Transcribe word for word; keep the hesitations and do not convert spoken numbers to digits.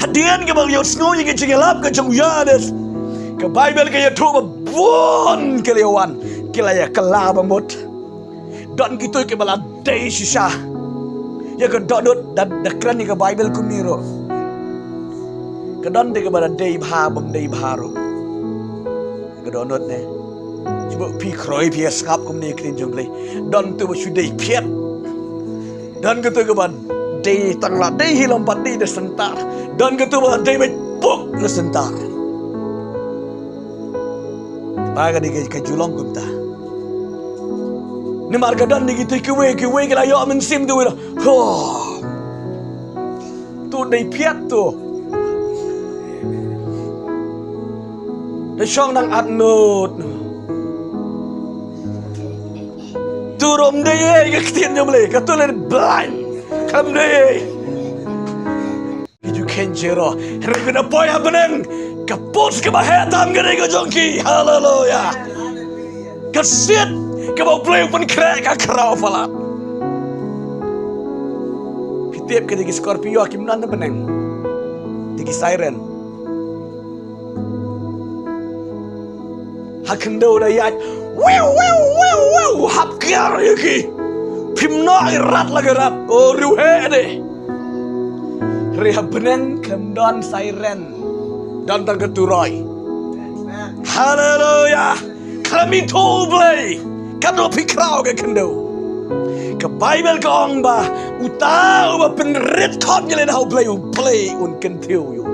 Hadien kaba ïohsngew ïa ka jingïalap ka jong u Ïoannis, ka Baibl ka ïathuh ba bun ki la ïawan, ki la ïakylla ba mut. Don kito kiba la dei shisha. Ïa ka dohnud da, da kren ïa ka Baibl kumne ruh. Ka don de kaba la dei bha bym dei bha ruh. Ka dohnud ne. Shu ba phi khroi phi ïa sngap kumne ïa ka ktien jong U Blei. Don tu ba shu dei phiat. Don kito kiba dei tang la dei hi lem pat dei da syntar. Don kito ba dei beit puk da syntar. Ba ka dei ka, ka ju long kumta. Namar ka don de kito kiwei kiwei ki la ïoh mynsiem tu wei la. Ho. Tu dei phiat tu. Te shong nang at nut. Tu rum dei ei ka ktien jong U Blei, ka tu le blind. Kam dei ei. Ki ju khein jero. Hynrei phin ïa poi ha bneng. Ka put kaba heh tam ka dei ka jong ki. Haleluya. Ka sit kaba U Blei u pynkhreh ka khraw palat. Phi tip ka dei ki Scorpio kim don na bneng. Dei ki siren. Ha khyndew da ïaid. Wiu, wiu, wiu, wiu. Hap kiar ïa ki. Phim noh i rat la ki rat. O riewheh de. Hynrei ha bneng khlem don siren. Don tang ka turoi. Haleluya. Khlem ithuh U Blei. Katno phi khraw ka khyndew. Ka Baibl ka ong ba uta uba pynrit khot ïa lade ha U Blei, U Blei un kyntiew ïa u.